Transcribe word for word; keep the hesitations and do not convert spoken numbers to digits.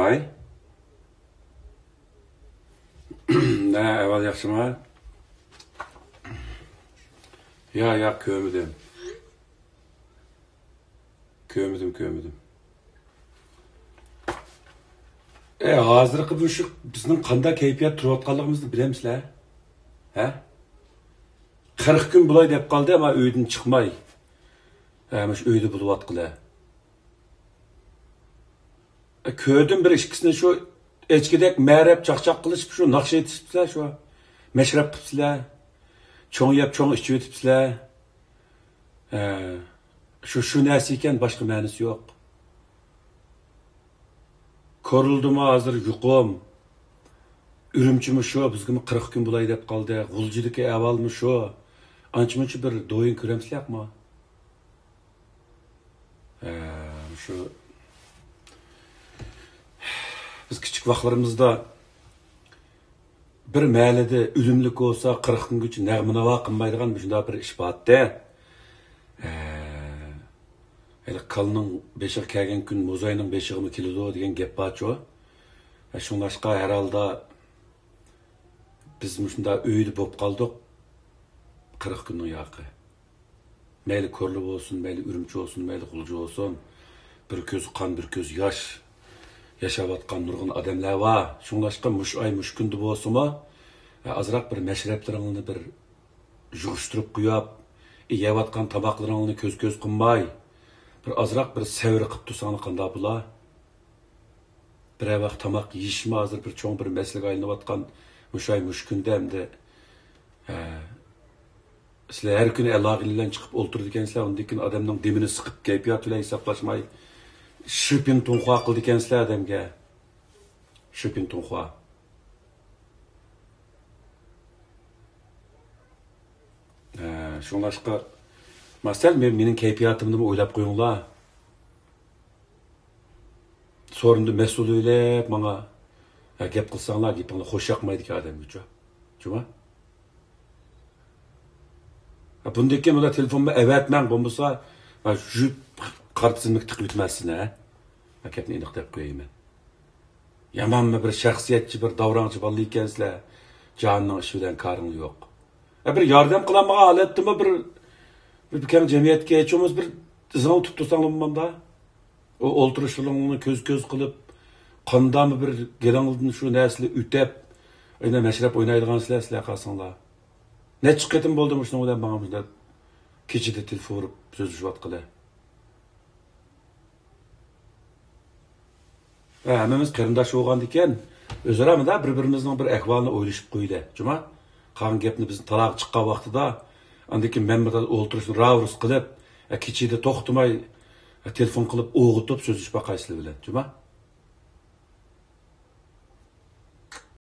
ھاي. نە، ئەھۋال ياخشىمۇ؟ يا، يا، كۆرمىدىم. كۆرمىدىم، كۆرمىدىم. ئە، ھازىرقى بۇ شۇ بىزنىڭ قانداق كەيپىيات تۇرۇۋاتقانلىقىمىزنى بىلەمسىلەر؟ ھە؟ قىرىق كۈن بولاي دەپ قالدى، ئەمما ئۆيدىن چىقماي. ھە، مۇشۇ ئۆيدە بولۇۋاتقىلى. كۆردۈم بىر ئىككىسىنى شۇ ئەچكىدەك مەرەپ چاقچاق قىلىشىپ شۇ ناخشا ئېيتىشىپسىلەر شۇ. مەشرەپ قىپسىلەر. چوڭ يەپ چوڭ ئىچىۋېتىپسىلەر. ھە، شۇ، شۇ نەرسە ئىكەن، باشقا مەنىسى يوق. كورلىدىمۇ ھازىر يۇقۇم. ئۈرۈمچىمۇ شۇ، بىزگىمۇ قىرىق كۈن بولاي دەپ قالدى. غۇلجىدىكى ئەھۋالمۇ شۇ. ئانچە-مۇنچە بىر دويۇن كۆرەمسىلەر ياقمۇ؟ ھە، شۇ بىز كىچىك ۋاقىتلىرىمىزدا بىر مەھەللىدە ئۆلۈملۈك بولسا، قىرىق كۈنگىچە نەغمە-ناۋا قىلمايدىغان مۇشۇنداق بىر ئىش بارتتى. ھە، ھېلى كالىنىڭ بېشىغا كەلگەن كۈن موزاينىڭ بېشىغىمۇ كېلىدۇ دېگەن گەپ بارچۇ. ھە، شۇڭلاشقا ھەر ھالدا بىز مۇشۇنداق ئۆيدە بولۇپ قالدۇق. قىرىق كۈننىڭ ياقى. مەيلى كورلا بولسۇن، مەيلى ئۈرۈمچى بولسۇن، مەيلى غۇلجا بولسۇن، بىر كۆز قان، بىر كۆز ياش ياشاۋاتقان نۇرغۇن ئادەملەر بار. شۇڭلاشقا مۇشۇ ئاي، مۇشۇ كۈندە بولسىمۇ، ئازراق بىر مەشرەپلىرىڭلارنى بىر يىغىشتۇرۇپ قويۇپ، يەۋاتقان تاماقلىرىڭلارنى كۆز-كۆز قىلماي، بىر ئازراق بىر سەۋر قىلىپ تۇرساڭلار قانداق بولا؟ بىرەر ۋاق تاماق يېيىشمۇ ھازىر بىر چوڭ بىر مەسىلىگە ئايلىنىۋاتقان مۇشۇ ئاي، مۇشۇ كۈندە ئەمدى، ھە، سىلەر ھەر كۈنى ئالاقە بىلەن چىقىپ ئولتۇرىدىكەنسىلەر، ئۇندىن كېيىن ئادەمنىڭ دېمىنى سىقىپ، كەيپىياتى بىلەن ھېسابلاشماي، شىپىن تۇڭخۇا قىلىدىكەنسىلەر ئادەمگە. شىپىن تۇڭخۇا. ھە، شۇڭلاشقا، مەسىلەن، مەن، مېنىڭ كەيپىياتىمنىمۇ ئويلاپ قويۇڭلار. سورۇندا مەسئۇل ئۆيلەپ ماڭا، ھە، گەپ قىلساڭلار، گېپىڭلار خوش ياقمايدىكەن ئادەمگىچۇ. جۇما؟ ھە، بۇندىن كېيىن بۇنداق تېلېفونمۇ ئەۋەتمەڭ، بولمىسا، ھە، يۈپ قارا تىزىملىك تىقىۋېتىمەن سىزنى، ھە. ھە، گەپنى ئېنىق دەپ قوياي مەن. يامانمۇ بىر شەخسىيەتچى، بىر داۋراڭچى بالا ئىكەنسىلەر، جاننىڭ ئىشى بىلەن كارىڭ يوق. ھە، بىر ياردەم قىلالمىغان ھالەتتىمۇ بىر، بىر كەڭ جەمئىيەتكە ھېچ بولمىسا بىر ئىزىڭنى تۇتۇپ تۇرساڭلار بولمامدا؟ ئۇ ئولتۇرۇشلىرىڭلارنى كۆز-كۆز قىلىپ، قانداقمۇ بىر گېلىڭدىن شۇ نەرسىلەر ئۆتەپ، ئەنە مەشرەپ ئوينايدىغانسىلەر سىلەر قالساڭلار. نەچچە قېتىم بولدى مۇشۇنىڭ بىلەن ماڭا مۇشۇنداق كېچىدە تېلېفون ئۇرۇپ سۆزلىشىۋاتقىلى. ھە، ھەممىمىز قېرىنداش بولغاندىكىن، ئۆزئارا مۇنداق بىر-بىرىمىزنىڭ بىر ئەھۋالىنى ئويلىشىپ قويىلى، جۇما. قالغان گەپنى بىزنىڭ تالاغا چىققان ۋاقتىدا، ئاندىن كېيىن مەن بىر ئولتۇرۇشنى راۋۇرۇس قىلىپ، ھە، كېچىدە توختىماي، ھە، تېلېفون قىلىپ ئويغىتىپ سۆزلىشىپ باقاي سىلەر بىلەن، جۇما.